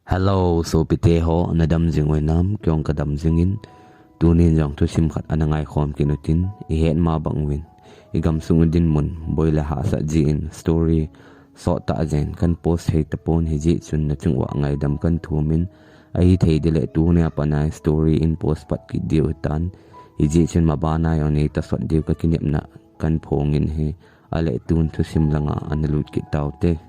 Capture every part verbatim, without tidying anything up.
Hello, sopite ho, nadam jing uvem? Kei jong kadam jingin, tunin jong thusim khat ana ngaikhom kit utin, ihet ma bang uvin, igamsung u dinmun, boi le hahsat jeh in story sottah jen kahin post thei tapon, hijeh chun nachung uva ngaidam kahin thumin, ahithei ding le tunia pat a story in post pat kit diu ahitan, hijeh chun mabana jong neita sot diu kakinepna kahin phongin ahi, ale tun thusim langa ana lut kit taute.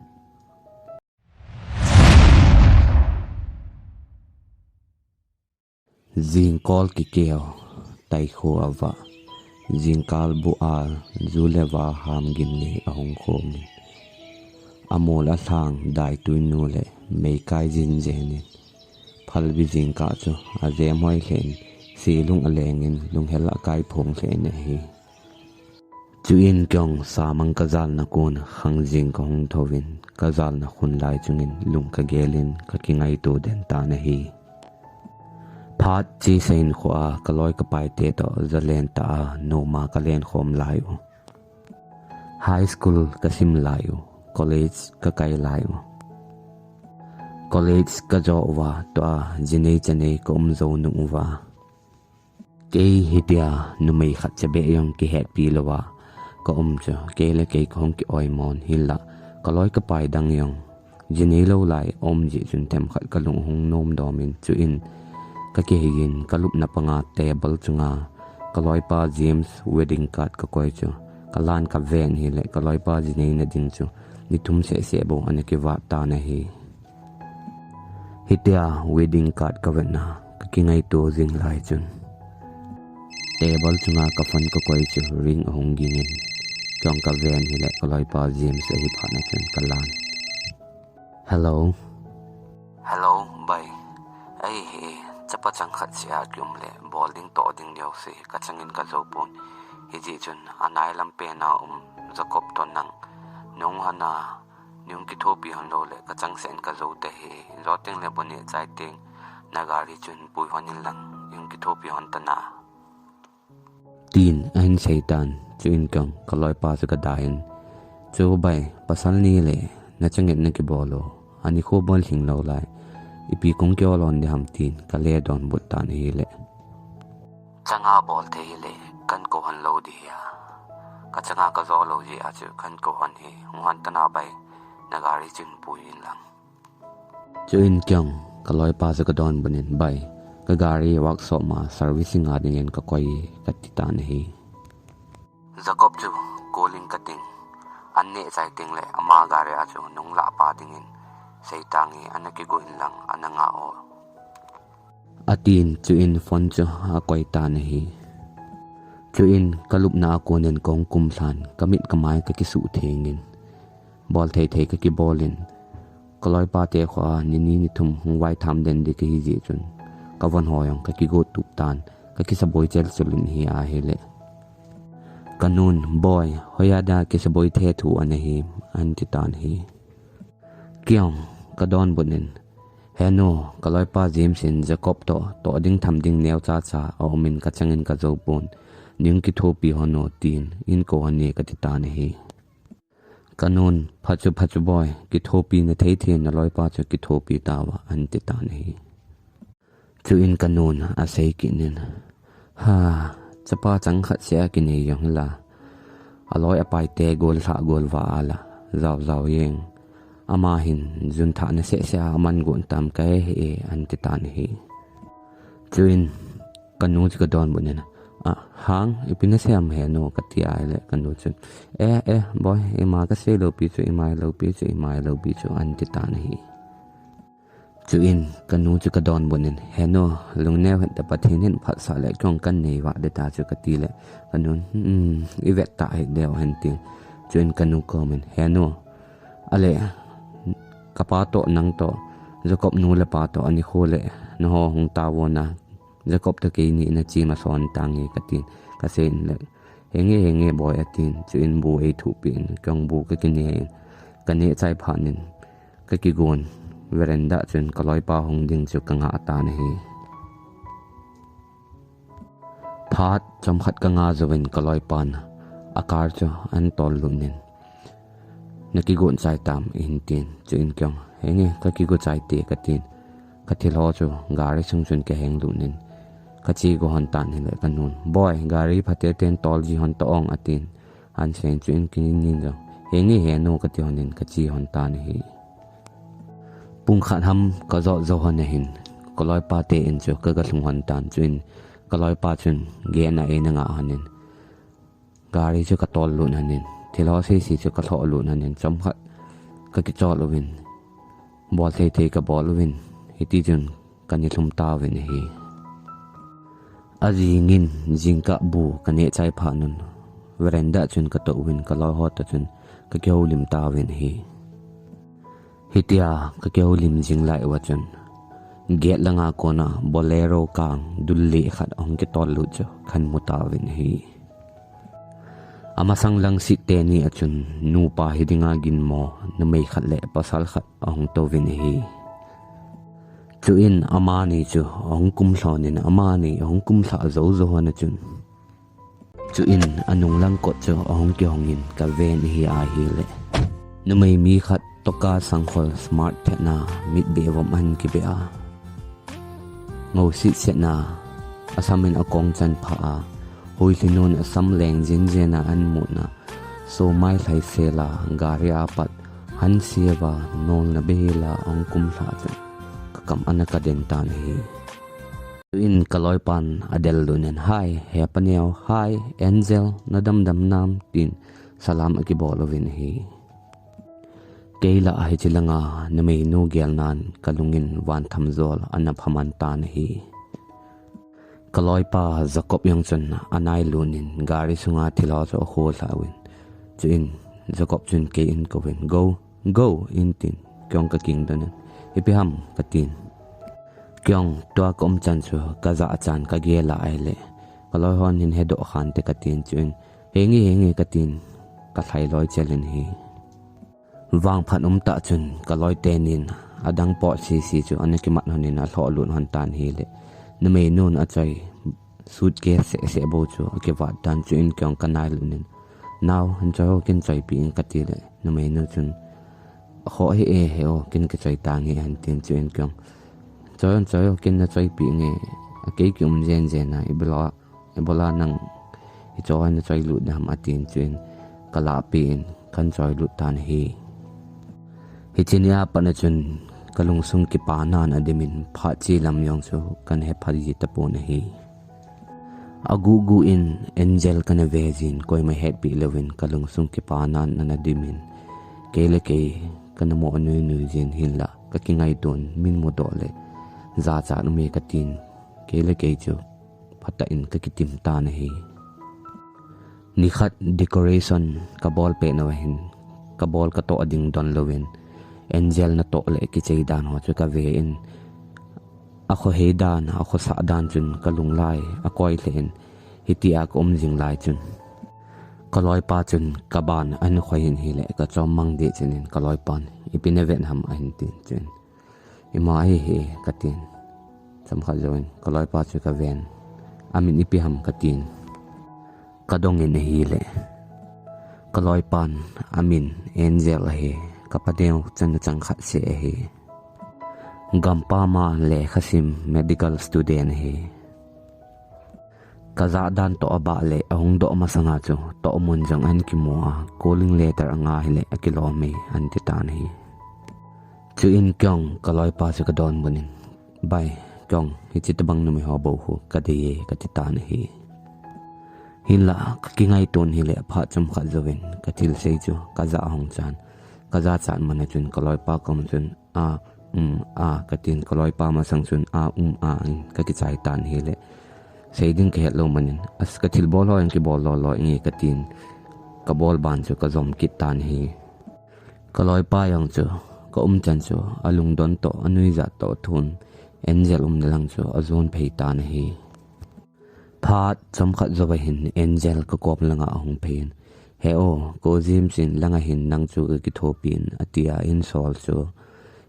Jingkol kikeo, taikho avah, jingkal bu a, ju le va ham gin ngei ahung khom in, amol alhang daitui nu le meikai jinjen in, phalbi jingkah chu ajem hoi lheh in, selung aleng in, lunghel akai phong lheh in ahi. Chuin kei jong samang kajalna kon khangjing kahung thouvin, kajalna khun lai chungin lung kagelin kakingaito den tan ahi. Phat chesa hinkhoa kaloi kapaite toh jalen tah a noma kalen khom lai u. High school kasim lai u, college kakai lai u. College kajo uva tua jinei chanei kaum jou nung uva, kei hitia numei khat chabeh jong kihetpi louva kaum chu, kei le kei kahung ki-oimon hinlah, kaloi kapai dang jong jinei lou lai aum jeh chun themkhat kalung hung nomdomin, chuin kakiheiyin kalupna panga table chunga kaloipa James wedding card kakoi chu kalan kaven hile, kaloipa jineina ding chu ni thum sehseh bou ana kivat tan ahi. Hitia wedding card kavetna kakingaito jing lai chun, table chunga kaphone kakoi chu ring ahung gingin, kei jong kaven hile kaloipa James ahi phat na chun kalan. Hello. Hello, bai. Ei hi, chapa chang khat seh a kium le bol ding toh ding jouse kachangin kajou pon. Hijeh chun anai lam pen a um Jacob toh nang nahung hon a, nahung kithopi hon lou le kachangseh in kajou tahi. Jou teng le bu neh chai teng nagari chu hinpui hon in lang, nahung kithopi hon tan a, tin ahin seitan. Chuin kei jong kaloipa chu kadai in, chu bai, pasal ni le nachanget nakibol u, anikho bol lhing lou lai, ipi kahung kiol hon ding ham, tin kale donbut tan ahile, changa bol thei hile kahin kou hon lou ding hia, kachanga kajou lou jeh a chu kahin kou hon hi, hung hon tan a bai, nagari chu hinpui in lang. Chuin kei jong kaloipa chu kadonbut in, bai, kagari workshop ma servicing a dingin kakoi, kati tan ahi. Jacob chu call in kating, an neh chai teng le ama gari a chu nahung lah pa dingin seitange, ana kigo in lang ana nga o, atin, chuin phone chu akoi tan ahi. Chuin kalupna a konin kahung kumlhan, kamit kamai kakisuh thengin, bol thei thei kakibolin, kaloipate khoa nini nithum hung vaitham den ding kahi jeh chun, kavon ho jong kakigot tup tan, kakisaboi chelchul in ahi. Ahile kanun, boi, hoiya dia kisaboi thethu ana hi, ahin ti tan ahi. Kei jong kadonbut in, he nu, kaloipa James in Jacob toh toh ding tham ding neocha cha aumin kachangin kajou pon, nahung kithopi hon o, tin ahin kou hon e, kati tan ahi. Kanun, phachu phachu boi, kithopi nathei thei, naloipa chu kithopi tauva, ahin ti tan ahi. Chuin kanun asei kit in, ha, chapa chang khat seh a kinei jong hila, aloi apaite gollhah golvah a la jaojao jeng, ama hin jun thahna sehseh a aman gon tam kahe e, ahin ti tan ahi. Chuin kanu chu kadonbut in, a, hang, ipi nasei ham he nu, kati ahile kanu chun, eh, eh, boi, ima kasei loupi chu, ima loupi chu, ima loupi chu, ahin ti tan ahi. Chuin kanu chu kadonbut in, he nu, lungneo hen tah, Pathen in phatsah le kei jong kahin nei vah ding ta chu, kati le kanun, hmm, ivet tah hih deu hen, tin. Chuin kanu komin, he nu, ale kapa toh nang toh, Jacob nu le pa toh anikho le nangho hung taovon a, Jacob toh keini nache masot tange, katin, kasei in le, henge henge boi, atin. Chuin bu eithuhpeh in, kei jong bu kakineh in, kaneh chai phat in kakigon, veranda chun kaloipa hung ding chu kangah tan ahi. Phat chomkhat kanga jouvin kaloipan a car chu ahin tol lut in, nakigon chai tam, ahin tin. Chuin kei jong, henge, kakigo chai te, katin. Ka thilho chu gari sung chun ka henglut in, ka che go hon tan hile ka nun, "Boy, gari phatechaten tol ji hon ta ong," atin. Ahin sei in, chuin kei in jong, "Henge he nu," kati hon in ka che hon tan ahi. Pung khat ham ka jot jou hon ahin, ka loipa te in chu ka ga lhung hon tan, chuin ka loipa chun gate na eina nga hon in, gari chu ka tol lut hon in, thilho sese chu ka lhoh lut hon in, chomkhat ka kichol uvin, bol thei thei ka bol uvin, hiti chun ka nilhum tauvin ahi. Ajing in jingkah bu ka neh chai phat un, veranda chun ka toh uvin, ka loiho toh chun ka kihoulim tauvin ahi. Hitia ka kihoulim jing lai uva chun, gate langa kona Bolero kang dul leh khat ahung kitol lut chu kahin mu tauvin ahi. Amasang langset teni a chun nupa hidinga ginmo numei khat le pasal khat ahung touvin ahi. Chuin amani chu ahung kum lhon in, amani ahung kum lhah jou jou hon a chun, chuin anung lang kot chu ahung kihong in ka ven ahi ahile, numei mi khat toka sangkhol smart phetna mit be vom ahin kibe a, ngou sit setna, asam in akong chan pha a, huilhi nun asam leng jin jin a ahin mut na, so mai lhai sel a gari a pat han sieva nolna behel a ahung kum lhah chu ka kam ana ka den tan ahi. Chuin ka loipan adel lut in, "Hi, he paneo, hi, Angel, na dam dam nam?" tin salam akibol uvin ahi. Kei lah hiche langa numeinu gelnan ka lungin van tham jol ana pha man tan ahi. Ka loipa Jacob jong chun anai lut in gari sunga thilho chu akho lhah uvin. Chuin Jacob chun kei ahin kouvin, "Go, go," ahin tin. Kei jong ka kingdoh in, "Ipi ham?" ka tin. Kei jong tua ka um chan chu ka jachat in ka gel a ahile, ka loihon hin hedoh khante ka tin, chuin, "Henge, henge," ka tin, ka lhai loi chel in ahi. Vangphat um tah chun ka loi tenin adang pot sese chu ana kimat hon in alhoh lut hon tan ahile, numeinun achoi suitcase seh seh bou chu akivat tan, chuin kei jong ka nai lut in, "Nao, hin choi o, kin choipi inge," ka tile, numeinu chun, "Akhoh hih e, he o, kin kichoi tange," ahin tin, chuin kei jong, "Choi o, choi o, kin na choipi inge, akei kium jen jen a, ibola, ibola nang hiche ho na choi lut dem?" atin, chuin ka lahpeh in kahin choi lut tan ahi. Hiche nia pat a chun ka lungsung kipanan adim in, phat che lam jong chu kahin hepha ji tapon ahi. Aguh guh in Angel kana ve jin, koima hetpi louvin ka lungsung kipanan ana dim in, kei le kei kana mo nui nui jin, hinlah ka kingaiton, min mudoh le jachat um e ka tin, kei le kei chu phatah in ka kitim tan ahi. Nikhat decoration ka bol pet nauva hin, ka bol ka toh ding don louvin, Angel natoh le kichei dan ho chu ka ve in, akhohei dan, akhosah dan chun ka lunglai akoi lheh in, hitia ka um jing lai chun, ka loipa chun ka ban ahin khoi in ahile, ka chom mang deh chun in ka loipan, "Ipi na vet ham?" ahin tin, chuin, "Ima ahi hi," ka tin. Chomkhat jouvin ka loipa chu ka ven. "Amin ipi ham?" ka tin. Ka dong in ahile, ka loipan, "Amin Angel ahi, ka paneo chanu chang khat seh ahi. Gampam a lekha sim medical student ahi. Ka jat dan toh abah le ahung doh masanga chu tohmun jong ahin kimu a, calling letter anga hile akilom e," ahin ti tan ahi. Chuin kei jong ka loipa chu ka donbut in, "Bai, kei jong hiche tobang numei ho bou khu ka dei e," ka ti tan ahi. Hinlah ka kingaiton ahile, phat chomkhat jouvin ka thilsei chu ka ja hong chan, ka jachat man a chun ka loipa kom chun, "A, um, a," ka tin, ka loipa masang chun, "A, um, a," in ka kichai tan ahile, sei ding ka het lou man in, "As, ka thilbol ho jong kibol lolo inge," ka tin, ka bol ban chu ka jom kit tan ahi. Ka loipa jong chu ka um chan chu alungdon toh, anuijat toh thun, Angel umna lang chu ajon phei tan ahi. Phat chomkhat jouva hin Angel ka kom langa ahung phei in, "He o, ko James in langa hin nang chu ka kithopi in," atia, "Insol chu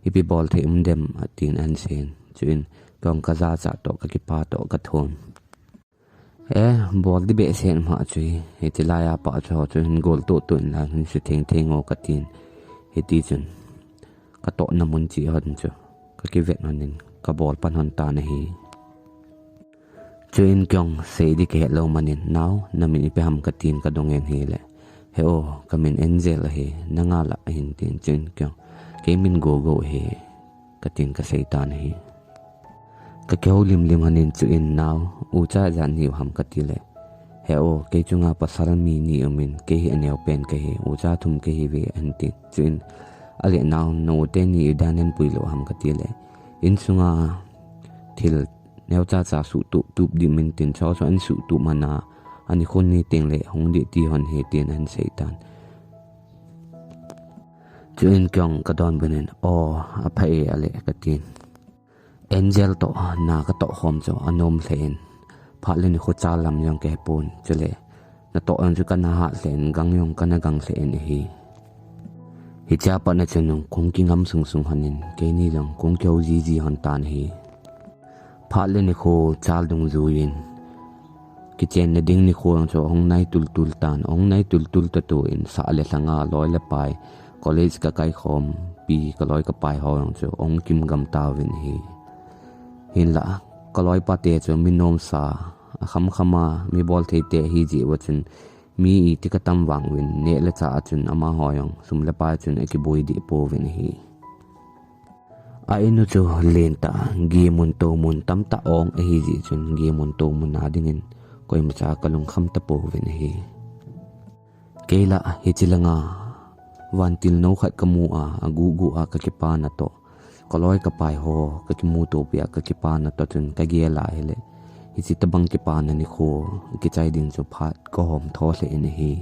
ipi bol thei um dem?" atin ahin seiyin. Chuin kei jong ka jachat toh, ka kipah toh ka thon. "Eh, bol ding behseh um a chu, hiche laiya pat chu, chu hin gol toh toh in lang hin sutheng theng o," ka tin. Hiti chun ka tohna mun cheh hon chu kakivet hon in kabol pan hon tan ahi. Chuin kei jong sei di kahet lou man in, "Nao, namin ipi ham?" katin kadong in ahile, "He o, kamin Angel ahi, nanga la?" ahin tin. Chuin kei jong, "Kei min Gogo ahi," katin kasei tan ahi. Kakihou limlim hon in chuin, "Nao, ucha ijat nahiu ham?" katile, "He o, kei chunga pasal mi ni um in, kei hi aneopen kahi, ucha thum kahiuve," ahin tin. Chuin, "Ale nao, na u teni ijat nahin puilou ham?" katile, "Insunga thil neocha cha suhtup tup ding um in tin, chuchu ahin suhtup man a, ani khun ni teng le hung ding ti hon ahi," tin ahin sei tan. Chuin kei jong kadonbut in, "O, apha e, ale," katin. Angel toh na katoh khom chu anom lheh in, phat le nikho chal lam jong kahepon, chule natoh jong chu kana hah lheh in, gang jong kana gang lheh in ahi. Hichea pat na chun kong kingam sung sung hon in, keini jong kong kihou jiji hon tan ahi. Phat le nikho chal dungjuiyin, kichenna ding nikho jong chu ahung nai tultul tan, ahung nai tultul tah tah in, sah le lhanga, loi le pai, college kakai khompi kaloi kapai ho jong chu ahung kimgam tauvin ahi. Hinlah, kaloipa te chu mi nomsa, akham khama mi bolthei te ahi jeh uva chun, mi iti katam vang uvin, neh le chah a chun amaho jong sum le pai chun akiboi deh pouvin ahi. A inu chu lentah, gehmun tohmun tamtah ong ahi jeh chun, gehmun tohmun a dingin koimacha kalungkham tapouvin ahi. Kei lah hiche langa vantil nou khat kamu a, aguh guh a kakipana toh, kaloi kapai ho kakimuto peh a kakipana toh chun kagel a ahile, hiche tobang kipana nikho kichai ding chu phat kahom tho lheh in ahi.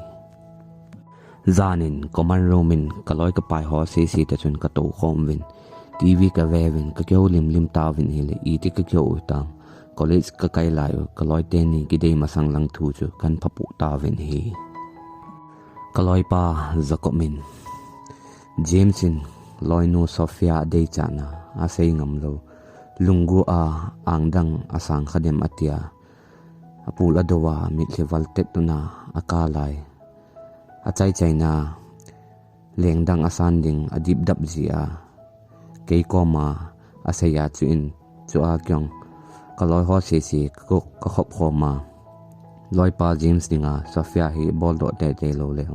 Jan in common room in kaloi kapai ho sese toh chun katou khom uvin, TV kave uvin, kakihou limlim tauvin ahile, iti kakihou u tam, college kakai lai u kaloi teni kidei masang lang thu chu kahin phapoh tauvin ahi. Kaloipa Jacob in, James in loinu Sophia adeichatna asei ngam lou, lunggel a angdang asang kha dem atia, apul adou a mitlhi val tet tuna akal lai, achaichaina lengdang asan ding adipdap jeh a, kei koma asei a, chuin chua kei jong kaloi ho sese ka, kakhop khom a, loipa James dinga Sophia hi boldoh teitei lou le,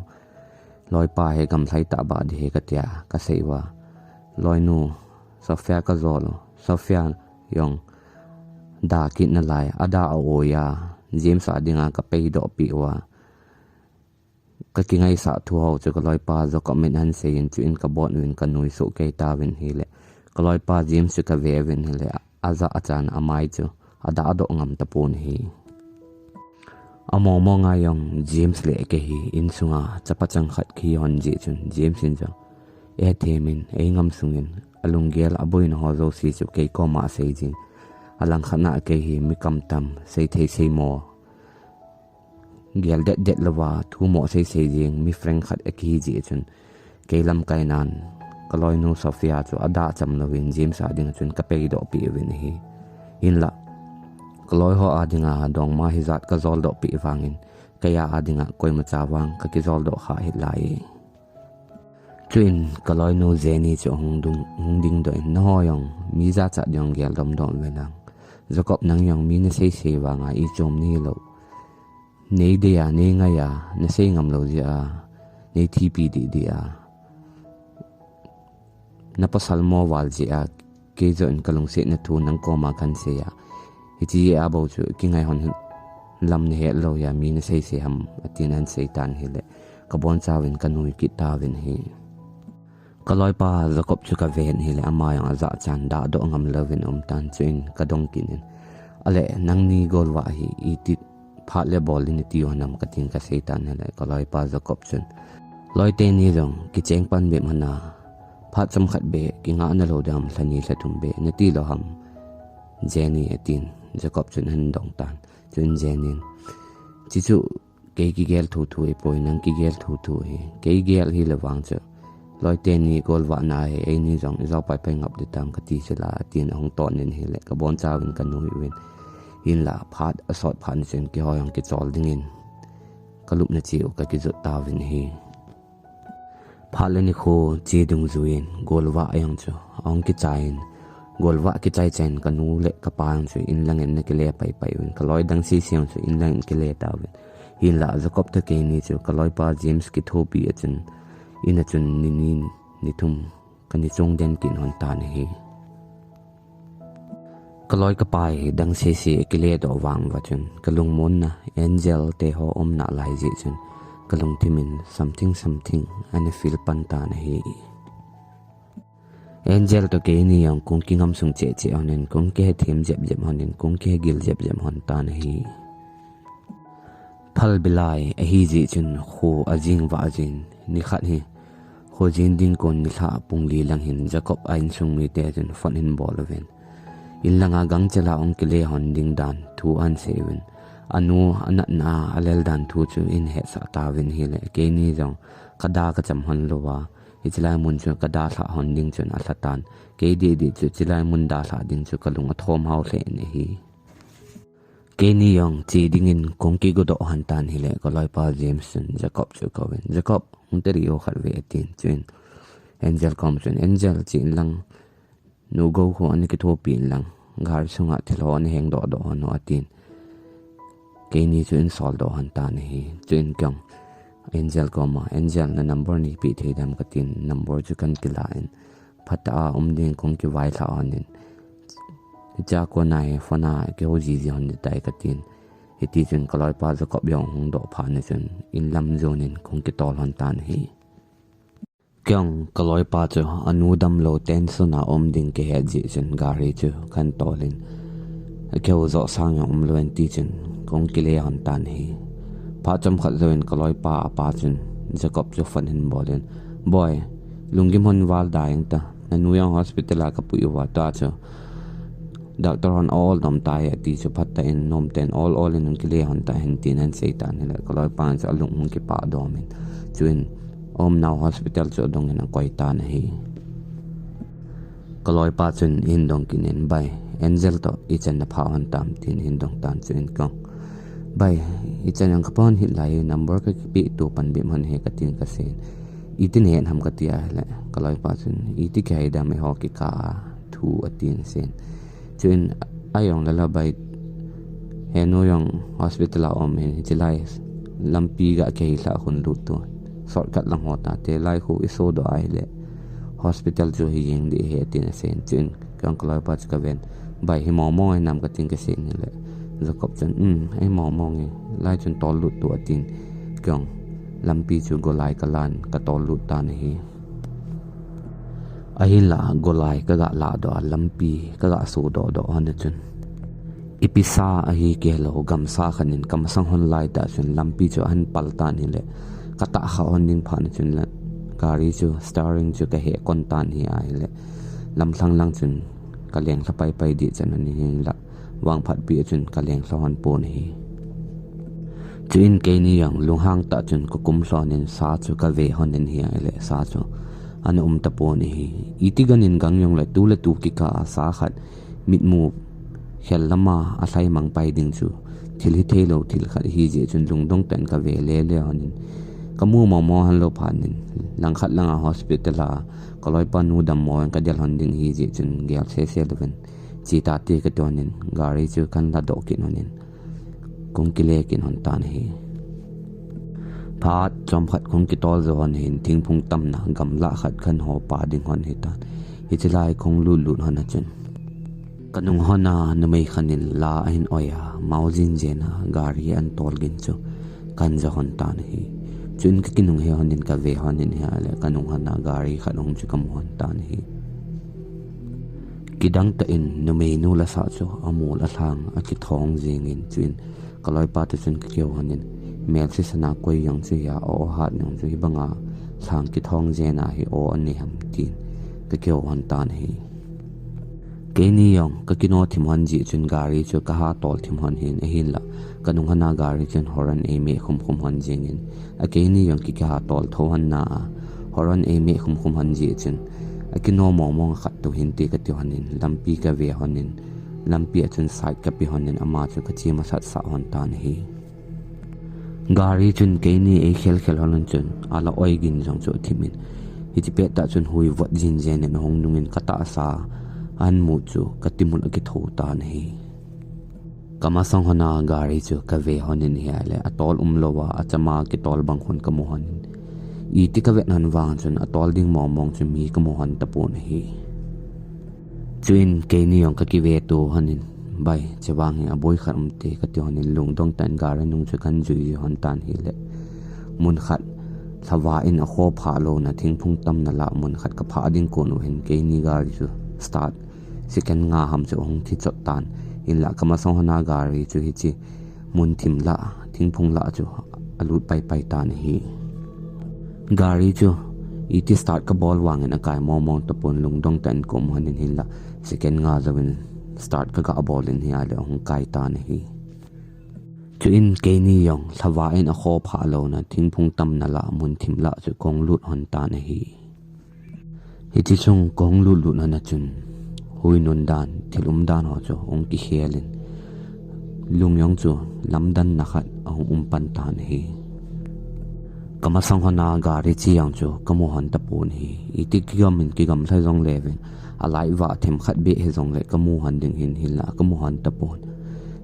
loipa hi gamlhai tah bah ding ahi katia kasei uva, loinu Sophia kajol u, Sophia jong da kit nalai, ada a-oi a, James a dinga kapeidoh peh uva, kakingaisah thu ho chu kaloipa Jacob in ahin seiyin, chuin kabon uvin kanuisuh kei tauvin ahile, kaloipa James chu kave uvin ahile, ajachan amai chu adahdoh ngam tapon ahi. Among mong a jong James le kei hi insunga chapa chang khat kahi hon jeh chun, James in jong eihethem in, eingam sungin, alunggel aboina ho jouse chu kei koma asei jin, alangkhat na kei hi mi kamtam, seithei seimo, gel det det louva thu mo seisei jing mi frank khat akihi jeh chun, kei lamkai nan kaloinu Sophia chu adahcham louvin James a dinga chun kapeidoh peh uvin ahi. Hinlah, kaloi ho a dinga dongma hijat kajoldoh peh vangin, kei a dinga koimacha vang kakijoldoh kha hih lai e. Chuin kaloinu Jenny chu ahung dung, hung dingdoh in, nangho jong mi jachat ding geldomdom uve nang. Jacob, nang jong mi naseisei vanga ichom nahi lou, neidei a, neingai a, nasei ngam lou jeh a, neithipi deh deh a, napasal mo val jeh a, kei joh in kalungsetna thu nang koma kahin sei a, hiche jeh a bou chu kingai hon lam nahet lou a mi naseisei ham, atin ahin sei tan ahile, kabonchauvin kanui kit tauvin ahi. Kaloipa Jacob chu kaven ahile, ama jong ajachan dahdoh ngam louvin aum tan, chuin kadong kit in, ale, nangni golvah hi iti phat le bol ding nati u ham, katin kasei tan ahile, kaloipa Jacob chun, loi teni jong kicheng pan bep hon a, phat chomkhat beh kingahna lou ding ham, lhani lhathum beh nati lou ham, Jenny, atin Jacob chun ahin dong tan. Chuin Jenny in, chuchu kei kigel thuthu ahipoi, nang kigel thuthu ahi. Kei gel hile vang chu, loi teni golvahna hi eini jong ijao paipai ngap ding tam kati chu la, atin ahung ton in ahile, kabonchauvin kanui uvin. Hinlah, phat asot phat in chun keiho jong kichol dingin kalupna cheh u kakijot tauvin ahi. Phat le nikho che dungjuiyin golvah jong chu ahung kichai in, Golvah kichai chai in kanu le kapa chu inlang in ana kile pai pai uvin, kaloi dang sese chu inlang in kile tauvin. Hinlah Jacob toh keini chu kaloipa James kithopi a chun, in a chun ni ni ni thum kana chung den kit lhon tan ahi. Kaloi kapa hi dang sese kile doh vang uva chun kalungmonna Angel te ho umna lai jeh chun kalungthim in something something ana feel pan tan ahi. Angel toh keini jong kong kingam sung cheh cheh lhon in, kong kihethem jep jep lhon in, kong kihegil jep jep lhon tan ahi. Phalbi lai ahi jeh chun kho ajing vah jin, nikhat hi kho jin ding kon nilhah pung li lang hin Jacob a insung mite chun phone ahin bol uvin, inlanga gangchela hung kile lhon ding dan thu ahin sei uvin, anu anatna a alel dan thu chu ahin hetsah tauvin ahile, keini jong kada kacham lhon louva, hiche lai mun chu kada lhah lhon ding chun alha tan, kei didi chu hiche lai mun dalhah ding chu kalung athom hao lheh in ahi. Keini jong che dingin kong kigodoh lhon tan ahile, kaloipa James chun Jacob chu akouvin, Jacob, hung tadi o khatvei, atin. Chuin Angel kom chun, Angel, che inlang, nu go ho ana kithopi inlang, gari sunga thil ho ana hengdoh doh lhon o, atin. Keini chu ahin soldoh lhon tan ahi. Chuin kong Angel koma, Angel, na number neipeh thei dem, katin, number chu kahin kila in, phatah a um ding kong kivailhah lhon in, hichea kona hi phone a kihou jiji lhon ding tai, katin. Hiti chun kaloipa Jacob jong ahung doh phat in chun inlam jon in kong kitol lhon tan ahi. Kong kaloipa chu anu damlou tension a um ding kihet jeh chun gari chu kahin tol in, akihou joh sang jong umlou in, hiti chun kong kile lhon tan ahi. Phat chomkhat jouvin kaloipa apa chun Jacob chu phone ahin bol in, Boi, lunggim lhon val da jeng ta, nanu jong hospital a kapui uva, tua chu doctor hon ol dom tai, ati chu phatah in nomtah in ol ol in hung kile lhon tahen, tin ahin sei tan ahile, kaloipa chu alung hung kipah dom in, chuin aumnau hospital chu adong in akoi tan ahi. Kaloipa chun ahin dong kit in, Bai, Angel toh ichan naphah lhon tam, tin ahin dong tan, chuin kong, Bai, ichan jong kaphah lhon hih lai, number kakipeh to pan bep lhon e, katin kasei in, Iti nahet ham, kati ahile, kaloipa chun, Iti kihai dem, eiho kikah a thu, atin asei in. Chuin, Ahijongle la bai, henu jong hospital a um in, hiche lai lampi ga kihei lhah khun lut to, shortcut lang ho tate, lai khu isodoh ahile hospital chu hi jeng ding ahi, atin asei in. Chuin kong kaloipa chu kaven, Bai, hi mong mong hinam, katin kasei in ahile, Jacob chun, Um, ahi mong mong e, lai chun tol lut to, atin. Kong lampi chu golai kalan katol lut tan ahi. Ahinla golai kaga lahdoh a lampi kaga sodoh doh lhon a chun, ipi sa ahi kei lou, gamsa khat in kamasang lhon laitah chun lampi chu ahin pal tan ahile, katah kha lhon ding phat in chun la, gari chu steering chu kaheh kon tan ahi ahile, lamlhang lang chun kaleng lha paipai ding chan ahi, hinla vangphatpi a chun kaleng lha lhon pon ahi. Chuin keini jong lunghang tah chun kakum lhon in sa chu kave lhon in ahile, sa chu ana um tapon ahi. Iti gan in gang jongle tu le tu kikah a sa khat mitmu khel lama alhai mang pai ding chu thil hithei lou thil khat ahi jeh chun lungdong tah in kave lele lhon in, kamu momo lhon lou phat in, langkhat langa hospital a kaloipa nu dammo in kadel lhon ding ahi jeh chun gel sese louvin, Che tate, kati lhon in gari chu kahin ladoh kit lhon in kahung kile kit lhon tan ahi. Phat chomkhat kahung kitol jou lhon in thingphung tamna gamlah khat kahin hopa ding lhon ahitan. Hiche lai kahung lut lut lhon a chun, kanung lhon a numei khat in la ahin oi a, mao jin jen a gari ahin tol gin chu kahin ja lhon tan ahi. Chuin kakinung he lhon in kave lhon in ahile, kanung lhon a gari khat hung chu kamu lhon tan ahi. Kidang tah in numeinu lasah chu amol alhang akithong jeng in, chuin kaloipa toh chun kakihou lhon in, mel sisan a koi jong chu hia, aw hat jong chu hibanga lhang kithong jen a hi aw anei ham, tin kakihou lhon tan ahi. Keini jong kakino thim lhon jeh chun gari chu kaha tol thim lhon in, ahinla kanung lhon a gari chun horn eimeh khum khum lhon jeng in, akeini jong ki, kiha tol tho lhon na a, horn eimeh khum khum lhon jeh chun, akino mong mong a khat tou hinte kati lhon in lampi kave lhon in, lampi a chun side kape lhon in ama chu kache masat sah lhon tan ahi. Gari chun keini eikhel khel lhon in chun ala oi gin jong chu athim in, hiche pettah chun hui vot jin jen in ahung nung in katahsa ahin mu chu kati mun a kitho tan ahi. Kamasang hon a gari chu kave hon in ahile, atol umlou a, achama kitol bang hon kamu hon in. Iti kavet hon vang chun atol ding mong mong chu mi kamu hon tapon ahi. Chuin keini jong kakive to hon in, bai, chevang hi aboi khat umte kati hon in lungdong tah in gari nung chu kahin jui hon tan ahile. Mun khat lhava in akho phah louna thingphung tamna lah mun khat kaphah ding kon u hin keini gari chu start second nga ham chu ahung thi chot tan. Hinlah kamasang hon a gari chu hiche mun thim lah, thingphung lah chu alut pai pai tan ahi. Gari chu iti start kabol vang in akai mong mong tapon lungdong tah in kaum hon in hinlah second nga jouvin start kaga bol in ahile ahung kai tan ahi. Chuin keini jong lhava in akho phah louna thingphung tamna lah mun thim lah chu kahung lut hon tan ahi. Hiche chung kahung lut lut hon a chun hui nun dan, thil um dan ho chu ahung kikhel in lung jong chu lamdanna khat ahung um pan tan ahi. Kamasang hon a gari che jong chu kamu hon tapon ahi. Iti kigam in kigamlha jongle vin, alight vah themkhat beh hijongle kamu hon ding hin hinlah kamu hon tapon.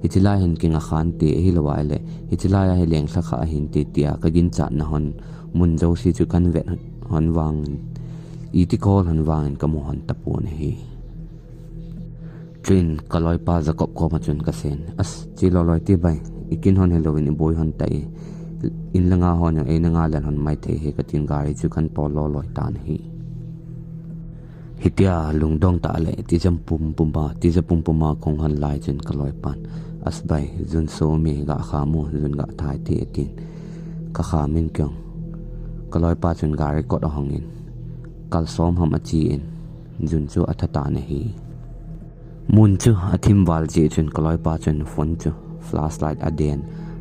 Hiche lai hin kinga khante ahilou ahile, hiche lai a hi lenglha kha ahinte tia kaginchatna hon mun jouse chu kahin vet hon vang in, iti kahol hon vang in kamu hon tapon ahi. Chuin kaloipa Jacob koma chun kasen, as, che loi loi te bai, ikin hon hilouvin iboi hon tai, in le nga hon jong eina nga lel hon maithei ahi katin gari chu kahin tol loi loi tan ahi. Hitia lungdong tah le tija pumpum a, tija pumpum a kahung hon lai chun kaloipan, as bai, jun som e, ga kham u, jun ga thai te atin. Kakham in kei jong kaloipa chun gari kot ahong in, kalsom ham ache in, jun chu atha tan ahi. Mun chu athim val jeh chun kaloipa chun phone chu flashlight aden,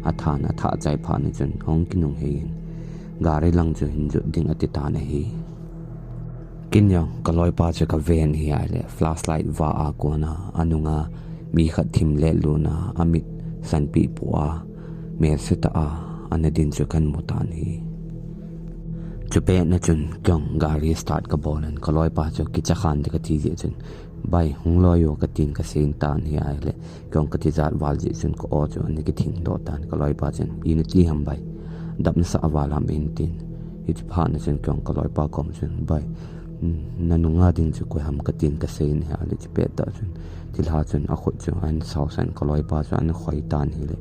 athan, athah chai phat in chun ahung kinung hei in, gari lang chu hin jot ding ati tan ahi. Kei jong kaloipa chu kaven ahile, flashlight vah a kona anunga mi khat thim le luna amit sanpeh po a, melse tah a ana din chu kahin mu tan ahi. Chupet na chun kei jong gari start kabol in, kaloipa chu kicha khan te kati jeh chun, bai, hung loi o katin kasei tan ahile, kei jong katijat val jeh chun ka-o chu ana kithing doh tan, kaloipa chun, ina ti ham bai, dap nasah val ham in tin. Hiche phat na chun kei jong kaloipa kom chun, bai, nanunga ding chu koi ham katin kasei in ahile, chupet tah chun thilha chun akhut chu ahin saosan, kaloipa chu ahin khoi tan ahile,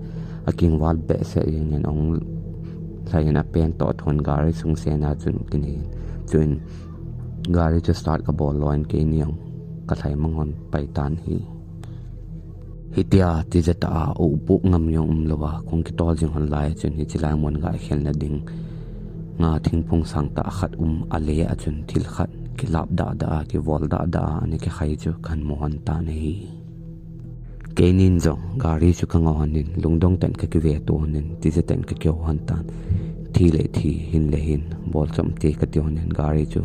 akingval behseh jeng in ahung lhai in apen toh thon gari sung sena chun kinei in. Chuin gari chu start kabol loi in keini jong kalhai mang hon pai tan ahi. Hitia tija tah a, upuh ngam jong umlou a kahung kitol jing hon lai chun hiche lai mun gaikhelna ding nga thingphung sang tah khat um, ale a chun thil khat kilap dah dah a, kivol dah dah a ana kikhai chu kahin mu hon tan ahi. Keinin jong gari chu kangah hon in, lungdong tah in kakive to hon in, tija tah in kakihou hon tan. Thi le thi, hin le hin, bol chom te kati hon in, gari chu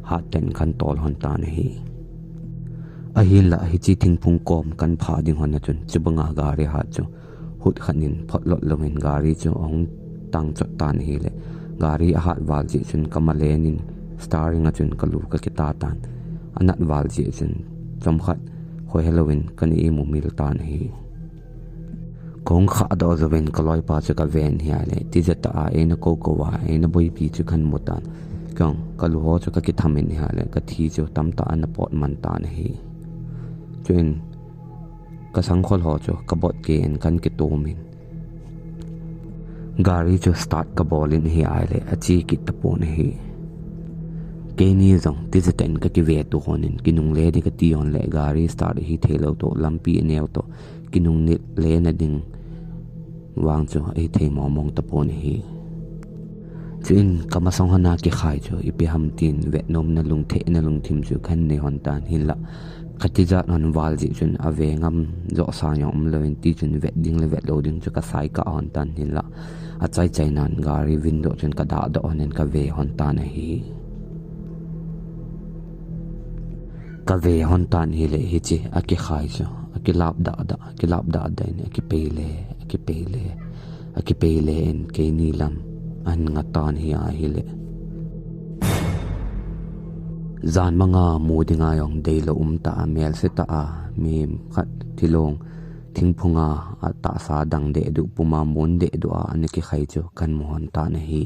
hat tah in kahin tol hon tan ahi. Ahinlah hiche thingphung kom kahin phah ding hon a chun, chubanga gari hat chu hut khat in photlot louvin gari chu ahung tang chot tan ahile, gari ahat val jeh chun kamalen in steering a chun kalu kakita tan. Anat val jeh chun chomkhat hoi helouvin kana imu mil tan ahi. Kahung khah doh jouvin kaloipa chu kaven ahile, tija tah a eina kou kou a, eina boipi chu kahin mu tan. Kei jong kalu ho chu kakitham in ahile, kathi chu tamtah ana pot man tan ahi. Chuin kasangkhol ho chu kabot keh in kahin kitom in, gari chu start kabol in ahile, ache kit tapon ahi. Keini jong tija tah in kakive to hon in, kinungle ding kati hon le gari start ahithei lou toh, lampi aneo toh, kinungle na ding vang chu ahithei mong mong tapon ahi. Chuin kamasang hon a kikhai chu ipi ham tin vetnomna lungthim na lungthim chu kahin nei hon tan, hinlah katijat hon val jeh chun ave ngam joh sang jong umlouvin, tichun vet ding le vet lou ding chu kasai kah hon tan, hinlah achai chai nan gari window chun kadah doh hon in kave hon tan ahi. Kave hon tan ahile hiche akikhai chu akilap dah dah, akilap dah dah in akipei le, akipei le, akipei le in keini lam ahin nga tan ahi ahile. Jan manga mu dinga jong deilou umtah a, melse tah a, mi khat thilong thingphunga atahsa dang dehduh puma mun dehduh a ana kikhai chu kahin mu lhon tan ahi.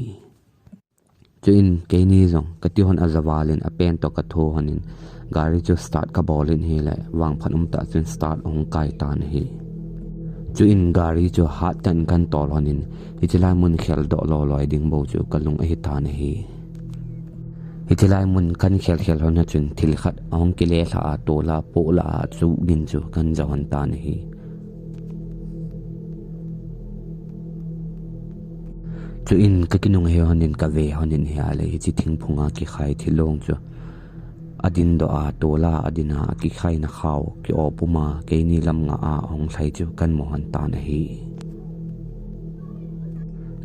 Chuin keini jong kati lhon ajavalin apen toh katho lhonin gari chu start kabol in ahile vangphat umtah chun start ahung kai tan ahi. Chuin gari chu hat tah in kahin tol lhonin hiche lai mun kheldoh loi loi ding bou chu kalung ahi tan ahi. Hiche lai mun kahin khel khel lhon a chun thil khat ahung kile lhah a, tol a, poh lah a chu gin chu kahin ja lhon tan ahi. Chuin kakinung he lhonin kave lhonin ahile hiche thingphunga kikhai thilong chu adin doh a, tol a adin a, akikhaina khao ki-o puma keini lam nga a ahung lhai chu kahin mu lhon tan ahi.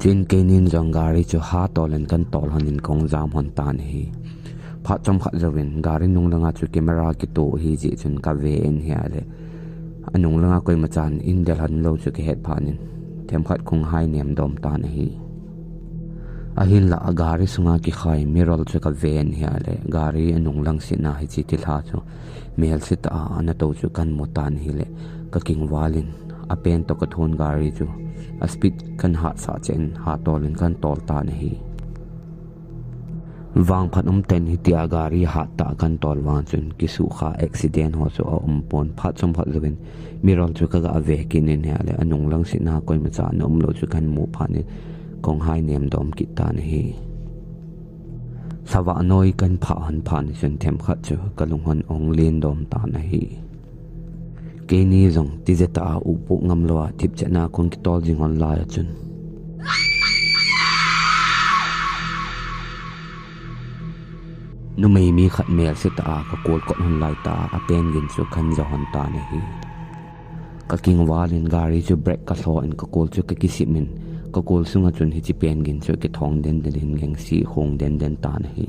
Chuin keinin jong gari chu hatolin kahin tol lhonin kahung jam lhon tan ahi. Phat chomkhat jouvin gari nung langa chu camera kito ahi jeh chun kave in ahile anung langa koimachan in del lhon lou chu kahet phatnin themkhat kahung hai nem dom tan ahi. Ahinlah gari sunga kikhai mirror chu kave in ahile gari anung lang sitna hiche thilha chu melse tah a ana tou chu kahin mu tan ahile kakingvalin apen toh kathon gari chu aspeed kahin hatsah cheh in hatolin kahin tol tan ahi. Vangphat umtah in hitia gari hattah kahin tol vang chun kisukha accident ho chu aumpon, phat chomkhat jouvin mirror chu kaga ve kit in ahile anung lang sitna koimacha ana umlou chu kahin mu phatnin kahung hai nem dom kit tan ahi. Lhavah noi kahin phah lhon phatnin chun themkhat chu kalung lhon ahung len dom tan ahi. Keini jong tijat a upoh ngam lou a thipchetna kahung kitol jing lhon lai a chun numei mi khat melse tah a kakol kot lhon laitah a apen gin chu kahin ja lhon tan ahi. Kakingvalin gari chu brake kalho in kakol chu kakisip in kakol sunga chun hiche pen gin chu kithong denden in gengsi khong denden tan ahi.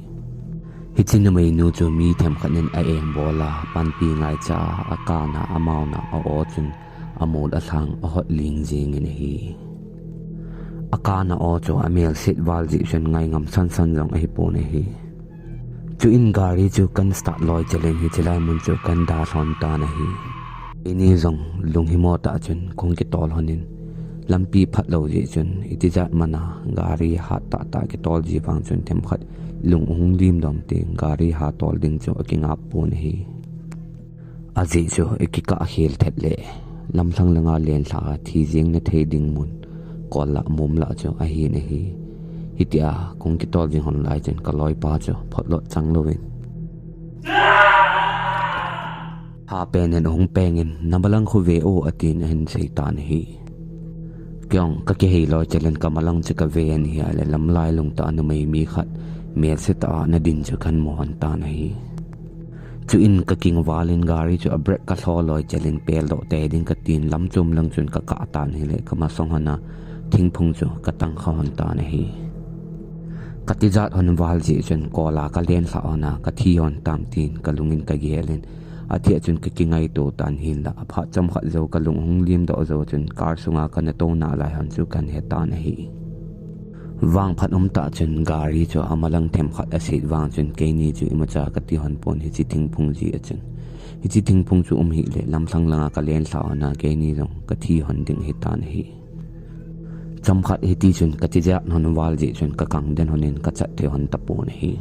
Hiche numeinu chu mi themkhat in a engbol a panpi ngaicha a, akana amaona a-o chun amol alhang ahot ling jengin ahi. Akana o chu amelset val jeh chun ngaingam sansan jong ahipon ahi. Chuin gari chu kahin start loi chelin hiche lai mun chu kahin dalhon tan ahi. Keini jong lunghimo tah chun kahung kitol lhonin lampi phatlou jeh chun itijat mana gari hattah tah kitol ji vang chun themkhat lung ahung lim dom teng gari hatol ding chu akingap pon ahi. Ajeh chu ikikah khel thet le lamlhang langa lenlhah a thi jeng nathei ding mun kol lah mum lah chu ahin ahi. Hitia kahung kitol jing lhon lai chun kaloipa chu photlot chang louvin hapen in ahung pengin, "Namalang khu ve o," atin ahin seitan ahi. Keijong kakihei loi chelin kamalang chu kave in ahile lamlai lungtah a numei mi khat melse tah a ana din chu kahin mu lhon tan ahi. Chuin kakingvalin gari chu a brake kalho loi chelin peldoh tei ding katin lamchom lang chun kakah tan ahile kamasang lhon a thingphung chu katangkha lhon tan ahi. Katijat lhon val jeh chun kol a kalenlhah lhon a kathi lhon tam tin kalungin kagelin athia chun kakingaito tan hinlah aphat chomkhat jou kalung ahung lim doh jou chun car sunga kana tou nalai lhon chu kahin he tan ahi. Vangphat umtah chun gari chu amalang themkhat aset vang chun keini chu imacha kati lhon pon hiche thingphung jeh a chun. Hiche thingphung chu um hih le lamlhang langa kalenlhah lhon a keini jong kathi lhon ding ahitan ahi. Chomkhat hiti chun katijat lhon val jeh chun kakang den lhonin kachat thei lhon tapon ahi.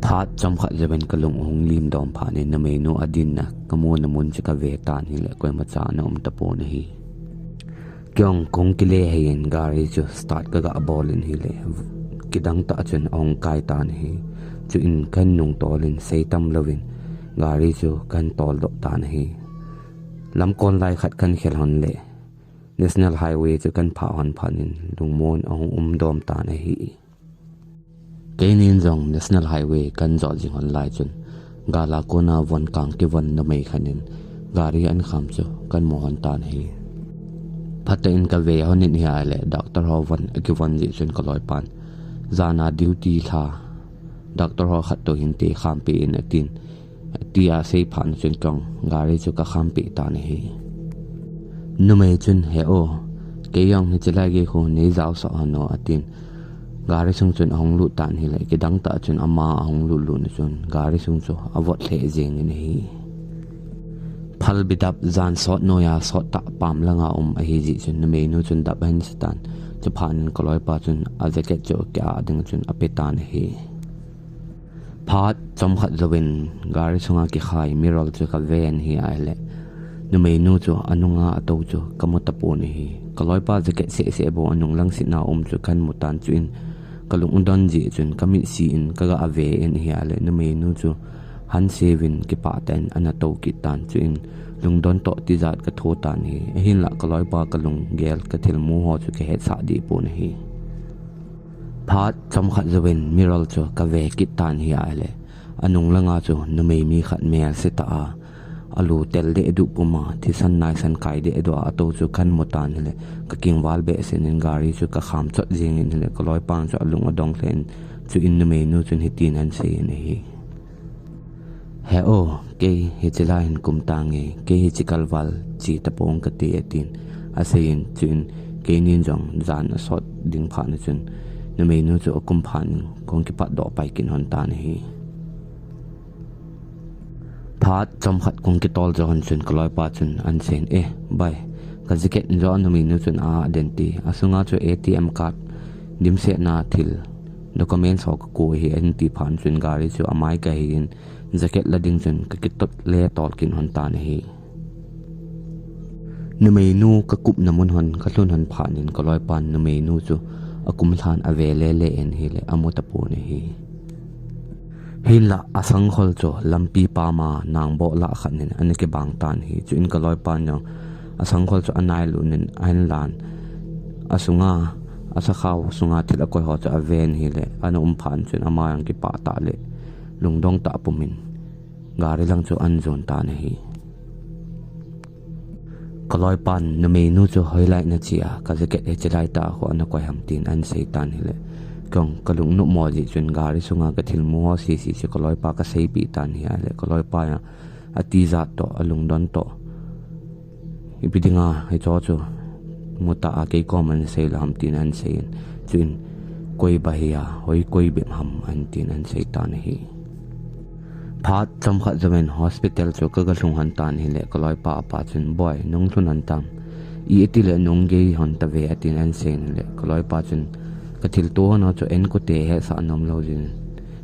Phat chomkhat jouvin kalung ahung lim dom phatnin numeinu adinna kamuna mun chu kave tan ahile koimacha ana um tapon ahi. Keijong kahung kile hei in gari chu start kaga bol in ahile kidang tah chun ahung kai tan ahi. Chuin kahin nungtol in seitam louvin gari chu kahin toldoh tan ahi. Lamkon lai khat kahin khel lhon le National Highway chu kahin phah lhon phatnin lungmon ahung um dom tan ahi. Keinin jong National Highway kahin jot jing lhon lai chun gal a kona von kang kivon numei khat in gari ahin kham chu kahin mu lhon tan ahi. Phatah in kave lhonin ahile doctor ho von akivon jeh chun kaloipan, "Jan a duty lha doctor ho khat toh hinte khampeh in," atin. Tia asei phat chun keijong gari chu kakhampeh tan ahi. Numei chun, "He o, keijong hiche lai gei khu neijaosah lhon o," atin. Gari sung chun ahung lut tan ahile, kidang tah chun ama ahung lut lut na chun gari sung chu avot lheh jeng in ahi. Phalbi dap jan sot noiya sot tah pam langa um ahi jeh chun numeinu chun dap ahin sa tan. Chuphat in kaloipa chun a jacket chu kia ding chun ape tan ahi. Phat chomkhat jouvin gari sunga kikhai mirror chu kaven ahile, numeinu chu anunga atou chu kamu tapon ahi. Kaloipa jacket seh seh bou anung lang sitna um chu kahin mu tan, chuin kalung adon jeh chun kamit si in kaga ve in ahile, numeinu chu hanse uvin kipah tah in ana tou kit tan, chuin lungdon toh tijat katho tan ahi. Ahinlah kaloipa kalunggel kathilmu ho chu kahetsah deh pon ahi. Phat chomkhat jouvin mirror chu kave kit tan ahile, anung langa chu numei mi khat melse tah a, alu tel deh duh puma, thisan naisan kai deh duh a atou chu kahin mu tan ahile, kakingval behseh in gari chu kakham chot jeng in ahile, kaloipa chu alung adong lheh in, chuin numeinu chun hitin ahin sei in ahi. He o, kei hiche lai hin kum tange, kei hiche kalval che tapong kate, atin asei in, chuin keinin jong jan asot ding phat na chun numeinu chu akum phat in kahung kipat doh pai kit lhon tan ahi. Phat chomkhat kahung kitol jou lhon chun kaloipa chun ahin sei in, eh bai, ka jacket in jong numeinu chun a den te, asunga chu A T M card, dimsetna thil, documents ho kakou ahi, ahin ti phat chun gari chu amai kahei in, jacket la ding chun kakitol le tol kit lhon tan ahi. Numeinu kakupna mun lhon kalhun lhon phat in kaloipan numeinu chu akum lhan ave lele in ahile amu tapon ahi. Hinlah asangkhol chu lampi pama nangboh lah khat in ana kibang tan ahi. Chuin kaloipan jong asangkhol chu anailut in ahin lan, asunga, asakhao sunga thil akoi ho chu aven ahile, ana um phat chun ama jong kipah tah le lungdong tah pumin gari lang chu ahin jon tan ahi. Kaloipan numeinu chu hoilai nache a, ka jacket hiche laitah a koi nakoi ham tin ahin sei tan ahile, kei jong kalung nopmo jeh chun gari sunga kathilmu ho sese chu kaloipa kaseipeh tan ahi ahile, kaloipa jong atijat toh, alungdon toh, ipi dinga hicheho chu mutah a kei koma nasei lou ham tin ahin sei in, chuin koi bah hia, hoi koi bep ham ahin tin ahin sei tan ahi. Phat chomkhat jouvin hospital chu kaga lhung lhon tan ahile, kaloipa apa chun, boi, nahung lhun lhon tam, iti le nahung gei lhon tave, atin ahin sei in ahile, kaloipa chun kathilto lhon ho chu inkote hetsah nom lou jeh in,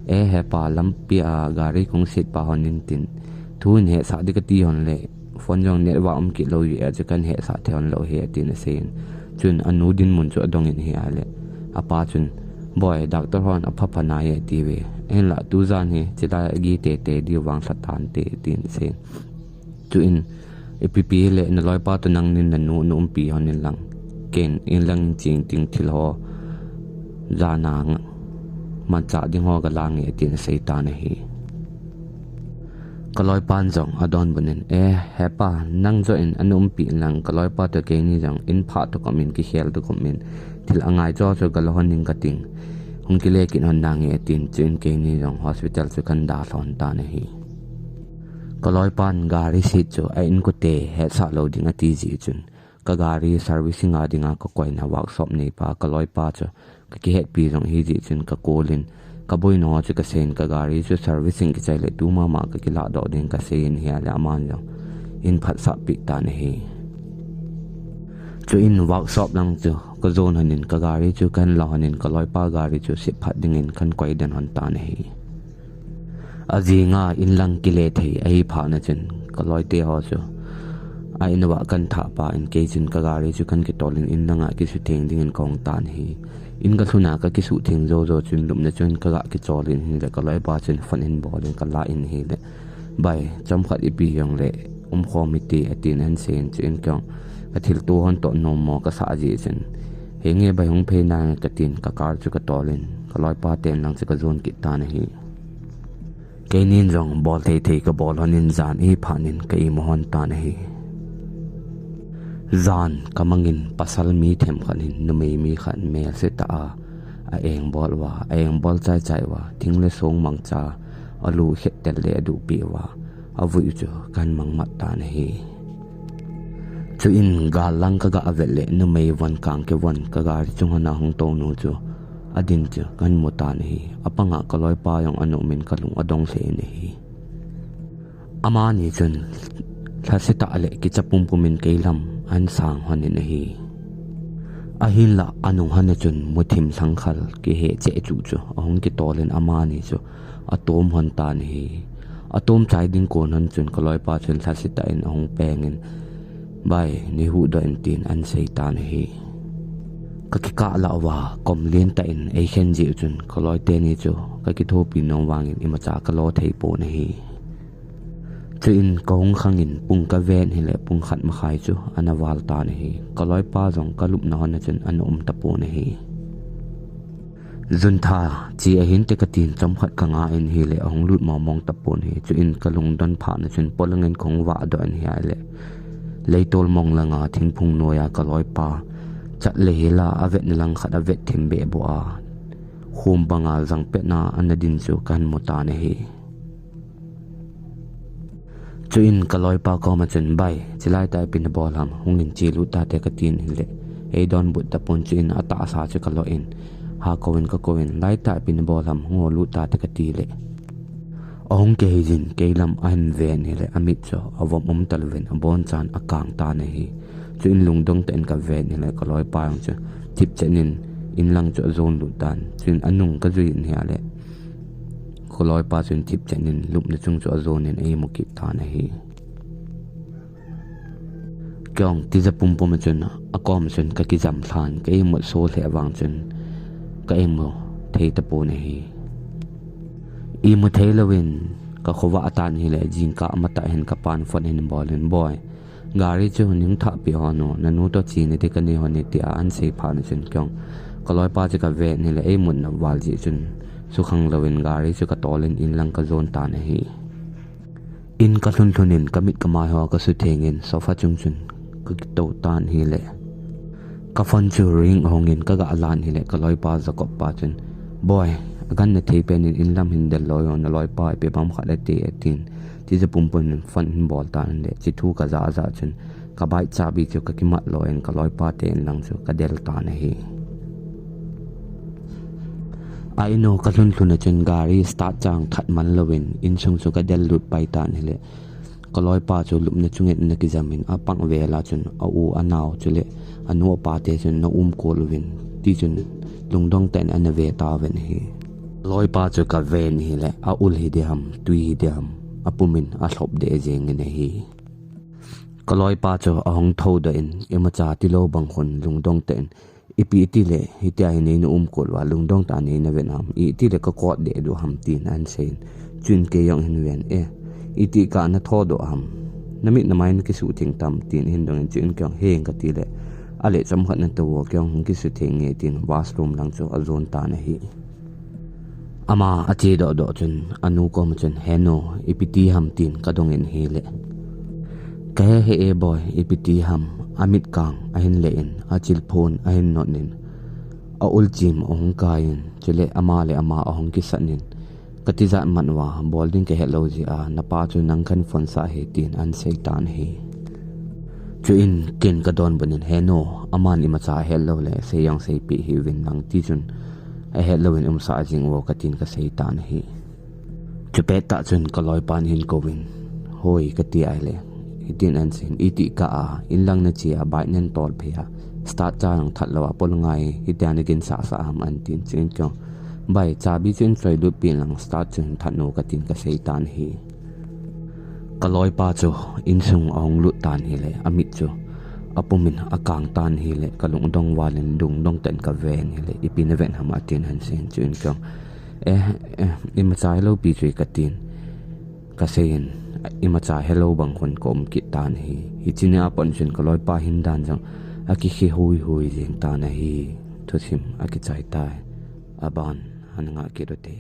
eh hepa, lampi a gari kahung setpa lhon in tin, thu hin hetsah ding kati lhon le, phone jong network um kit lou jeh a chu kahin hetsah thei lhon lou ahi, atin asei in, chuin anu dinmun chu adong in ahi ahile, apa chun, boi, doctor hon apha pha nai e atiuve, ahinlah tujan hi hiche lai a gei teitei diu vang lha tante, atin asei in, chuin, ipi pi hile naloipa toh nangnin nanu naumpi lhon in lang, ken inlang cheng ding thil ho, jana manchah ding ho galange, atin asei tan ahi. Kaloipan jong adonbut in, eh hepa, nang joh in ana umpi in lang, kaloipa toh keini jong in phah toh koma kikhel toh koma thil angai jouse chu galo lhon ding kating, hung kile kit lhon nange, atin, chuin keini jong hospital chu kahin dalha lhon tan ahi. Kaloipan gari seat chu a inkote hetsah lou ding ati jeh chun, ka gari servicing a dinga kakoina workshop neipa kaloipa chu kakihetpi jong ahi jeh chun ka call in, kaboina ho chu kasei in, ka gari chu servicing kichai le tu mama kakilah doh ding kasei in ahile, aman jong ahin phatsah peh tan ahi. Chuin workshop lang chu kajon lhon in, ka gari chu kahin la lhon in, kaloipa gari chu sep phat dingin kahin koi den lhon tan ahi. Ajinga inlang kile thei ahi phat na chun, kaloite ho chu a in uva kahin thah peh in, kei chun ka gari chu kahin kitol in, inlanga kisutheng dingin kahung tan ahi. In kalhun a kakisutheng jou jou chun lupna chun kaga kichol in ahile, kaloipa chun phone ahin bol in kala in ahile, bai, chomkhat ipi jongle umkhom hite, atin ahin sei in, chuin kei jong kathilto lhon toh nommo kasah jeh chun, henge bai, hung phei nange, katin ka car chu katol in kaloipa ten lang chu kajon kit tan ahi. Keinin jong bol thei thei kabol lhon in, jan ahi phat in ka imu lhon tan ahi. Jan kamangin pasal mi themkhat in numei mi khat melse tah a, a engbol uva, a engbol chai chai uva, thing le song mangcha, alu khet tel le aduh peh uva, avui u chu kahin mang mat tan ahi. Chuin gal lang kaga vet le numei von kang kivon ka gari chung lhon a hung tou nu chu adin chu kahin mu tan ahi. Apanga kaloipa jong ana um in kalung adong lheh in ahi. Amani chun lhasetah le kicha pumpum in keilam ahin sang lhon in ahi. Ahinlah anung hon a chun muthim lhangkhal kihe cheh chu chu ahung kitol in amani chu atom lhon tan ahi. Atom chai ding kon hon chun kaloipa chun lhasetah in ahung peng in, "Bai, nei huhdoh in," tin ahin sei tan ahi. Kakikah lah uva, kom lentah in eikhen jeh u chun, kaloi teni chu kakithopi nom vangin imacha kalo thei pon ahi. Chuin kahung khang in pung kaven hile pung khat makhai chu ana val tan ahi. Kaloipa jong kalupna hon a chun ana um tapon ahi. Juntha chi ahin te katin chomkhat kanga in hile ahung lut mongmong tapon ahi. Chuin kalungdon phat na chun polangin kahung vahdoh in hile leitol mong langa thingphung noiya kaloipa chat le hila avetna lang khat avet thim behboh a, khum banga jangpetna ana din chu kahin mu tan ahi. Chuin kaloipa koma chun, "Bai, chilai tah ipi nabol ham, hungin chelut tate," katin hile eidonbut tapon. Chuin atahsa chu kalo in, hakou in kakou in, "Laitah ipi nabol ham, hung lut tate," kati le ahung kihei jin keilam ahin ven hile amit chu avom um talouvin abonchan akang tan ahi. Chuin lungdong tah in kaven hile kaloipa jong chu thipchet in inlang chu ajon lut tan. Chuin anung kajui in hile kaloipa chun thipchet in lupna chung chu ajon in eimu kit tan ahi. Keiho tija pumpum a chun akom chun kakijam lhan, ka imut so lheh vang chun ka imu thei tapon ahi. Imu thei louvin kakhovah atan hile jingkah matah hin kapan phone ahin bol in, "Boi, gari chu nahung thahpeh hon o, nanu toh chena ding kanei hon e," tia ahin sei phat na chun keiho kaloipa chu kaven hile eimutna val jeh chun sukhang louvin gari chu katol in inlang kajon tan ahi. In kalhun lhun in kamit kamai ho kasutheng in sofa chung chun kakitou tan hile kaphone chu ring ahung in kaga lan hile kaloipa Jacob pa chun, "Boi, aganna thei pen in inlam hin del loi o, naloipa ipi bang khat ati e," tin tija pumpum in phone ahin bol tan hile chithu kaja ja chun kabike chabi chu kakimat lo in kaloipa te inlang chu kadel tan ahi. A in u kalhun lhun a chun gari start chang that man louvin insung chu kadel lut pai tan hile kaloipa chu lupna chungin ana kijam in apang vel a chun a u anao chule anu apa te chun ana umkol uvin tichun lungdong tah in ana ve tauvin ahi. Kaloipa chu kaven hile aul hi ding ham, tui hi ding ham, apum in alhop deh jeng in ahi. Kaloipa chu ahung thoudoh in imacha tilou bang khun lungdong tah in, "Ipi itile hitia hi neina umkol uva lungdong tah a neina ven ham, itile kakot deh diu ham," tin ahin sei in. Chuin kei jong ahin ven, "Eh, itikah nathodoh ham? Namit namai nakisutheng tam?" tin ahin dong in chuin keiho heng kati le, "Ale chomkhat natou o, keiho hung kisutheng nge," tin washroom lang chu ajon tan ahi. Ama ache dohdoh chun anu koma chun, "He nu, ipi ti ham?" tin kadong in hile, "Kahe hih e boi, ipi ti ham, amit kang ahin le in, achilphon ahin not in, aul chim ahung kai in, chule ama le ama ahung kisat in, katijat man uva bol ding kahet lou jeh a, napa chu nang kahin phone sah ahi," tin ahin sei tan ahi. Chuin ken kadonbut in, "He nu, aman imacha ahet lou le sei jong seipeh hih uvin lang, tichun ahet louvin umsah jing uvo," katin kasei tan ahi. Chupet tah chun kaloipan ahin kouvin, "Hoi," kati ahile hitin ahin sei in, "Itikah a inlang nache a bike natol phei a, start cha jong that lou a, polanga hitia naginsah sah ham?" ahin tin, chuin keiho, "Bai, chabi chu in choilut peh in lang, start chu hin that un o," katin kasei tan ahi. Kaloipa chu insung ahung lut tan hile amit chu apum in akang tan hile kalungdong val in lungdong tah in kaven hile, "Ipi naven ham?" atin ahin sei in, chuin keiho, "Eh, eh, imacha hilou pi chu e," katin kasei in, imacha helou bang khun kaum kit tan ahi. Hiche nia pat chun kaloipa hin dan jong akikhe huihui jeng tan ahi. Thusim akichai tai. Aban ana ngah kit ute.